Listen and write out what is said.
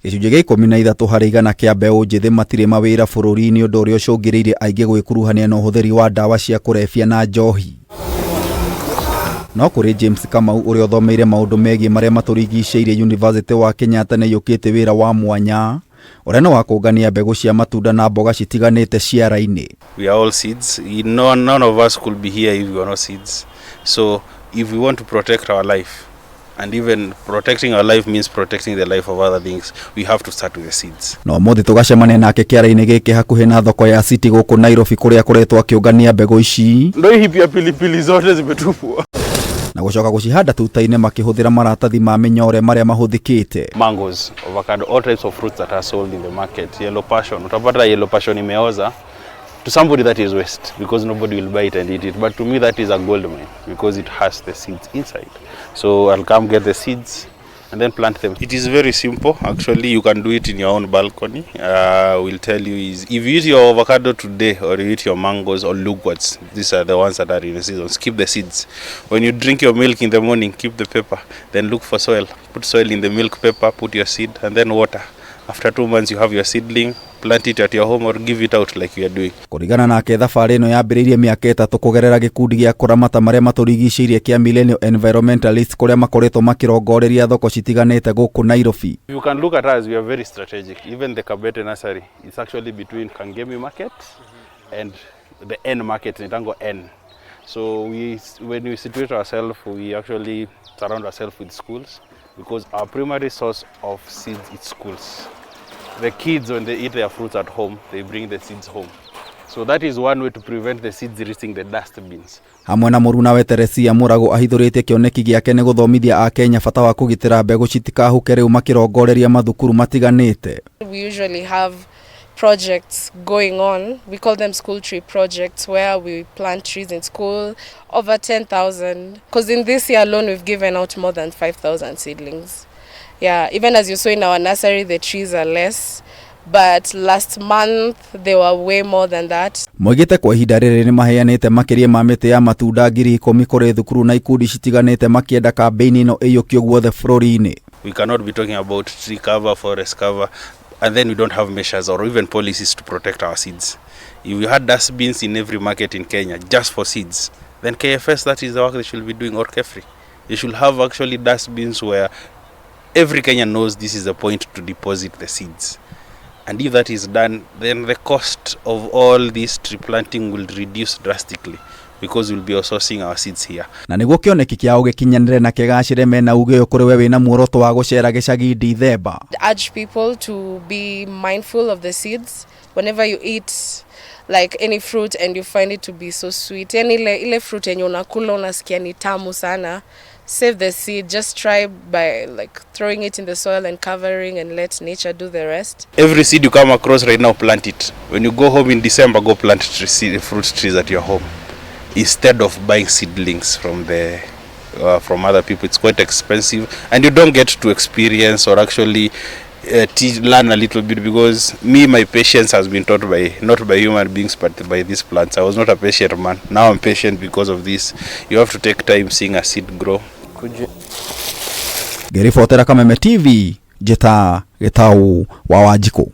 Gĩcunjĩ gĩa 13% kĩa mbeũ njĩthĩ matirĩ mawĩra bũrũri-inĩ, ũndũ ũrĩa ũcũngĩrĩirie aingĩ gwĩkuruhania na ũhũthĩri wa ndawa cia kũrebia na njohi. No kũrĩ James Kamau, ũrĩa ũthomeire maũndũ megiĩ marĩa matũrigicĩirie University wa Kenyatta, nĩ aiyũkĩtie wĩra wa mwanya ũrĩa nĩ wa kũngania mbegũ cia matunda na mboga citiganĩte ciara-inĩ. We are all seeds. No, none of us could be here if we were not seeds. So if we want to protect our life, and even protecting our life means protecting the life of other things, we have to start with the seeds. Na ũmũthĩ tũgacemania nake kĩara-inĩ gĩkĩ hakuhĩ na thoko ya City gũkũ Nairobi, kũrĩa akoretwo akĩũngania mbegũ ici Ndo hii pia pilipili zote zimetupwa. Na gũcoka gũcihanda tuta-inĩ makĩhũthĩra maratathi ma mĩnyore marĩa mahũthĩkĩte. Mangoes, avocado, all types of fruits that are sold in the market. Yellow passion. Utapata yellow passion imeoza. To somebody, that is waste because nobody will buy it and eat it. But to me, that is a gold mine because it has the seeds inside. So I'll come get the seeds and then plant them. It is very simple. Actually, you can do it in your own balcony. We'll tell you is if you eat your avocado today or you eat your mangoes or loquats, these are the ones that are in the season. Keep the seeds. When you drink your milk in the morning, keep the paper. Then look for soil. Put soil in the milk paper, put your seed, and then water. After 2 months, you have your seedling. Plant it at your home or give it out like you are doing. Kũringana nake, thabarĩ ĩno yambĩrĩirie mĩaka 3 kũgerera gĩkundi gĩa kũramata marĩa matũrigicĩirie kĩa Millennial Environmentalist, kũrĩa makoretwo makĩrongoreria thoko citiganĩte gũkũ Nairobi. You can look at us, we are very strategic. Even the Kabete Nursery, it's actually between Kangemi Market and the N market, Nitango N. So when we situate ourselves, we actually surround ourselves with schools because our primary source of seeds is schools. The kids, when they eat their fruits at home, they bring the seeds home. So that is one way to prevent the seeds reaching the dustbins. Hamwe na mũrunawe Teresia Mũrago, ahithũrĩtie kĩoneki gĩake nĩ gũthomithia Akenya bata wa kũgitĩra mbegũ citikahuke, rĩu makĩrongoreria mathukuru matiganĩte. We usually have projects going on. We call them school tree projects, where we plant trees in school, over 10,000. Because in this year alone, we've given out more than 5,000 seedlings. Yeah, even as you saw in our nursery, the trees are less. But last month, they were way more than that. Moigĩte kwa ihinda rĩrĩ nĩ maheanĩte makĩria ma mĩtĩ ya matunda 10,000 kũrĩ thukuru na ikundi citiganĩte, makĩenda kambĩini ĩno ĩiyũkio guothe bũrũri-inĩ. We cannot be talking about tree cover, forest cover, and then we don't have measures or even policies to protect our seeds. If we had dustbins in every market in Kenya just for seeds, then KFS, that is the work they should be doing, or KEFRI. They should have actually dustbins where every Kenyan knows this is the point to deposit the seeds. And if that is done, then the cost of all this tree planting will reduce drastically because we'll be sourcing our seeds here. Na nĩguo kĩoneki kĩao gĩkinyanĩre na kĩgacĩre, mena uge ũyũ kũrĩ we wĩna muoroto wa gũcera gĩcagi Dithemba. Urge people to be mindful of the seeds. Whenever you eat like any fruit and you find it to be so sweet, yani ile fruit yenye unakula unasikia ni tamu sana, save the seed. Just try by like throwing it in the soil and covering and let nature do the rest. Every seed you come across right now, plant it. When you go home in December, go plant fruit trees at your home instead of buying seedlings from other people. It's quite expensive, and you don't get to experience or actually teach, learn a little bit, because me, my patience has been taught by not by human beings but by these plants. I was not a patient man. Now I'm patient because of this. You have to take time seeing a seed grow. Ngĩribotera Kameme TV, njĩta Gĩtau wa Wanjikũ.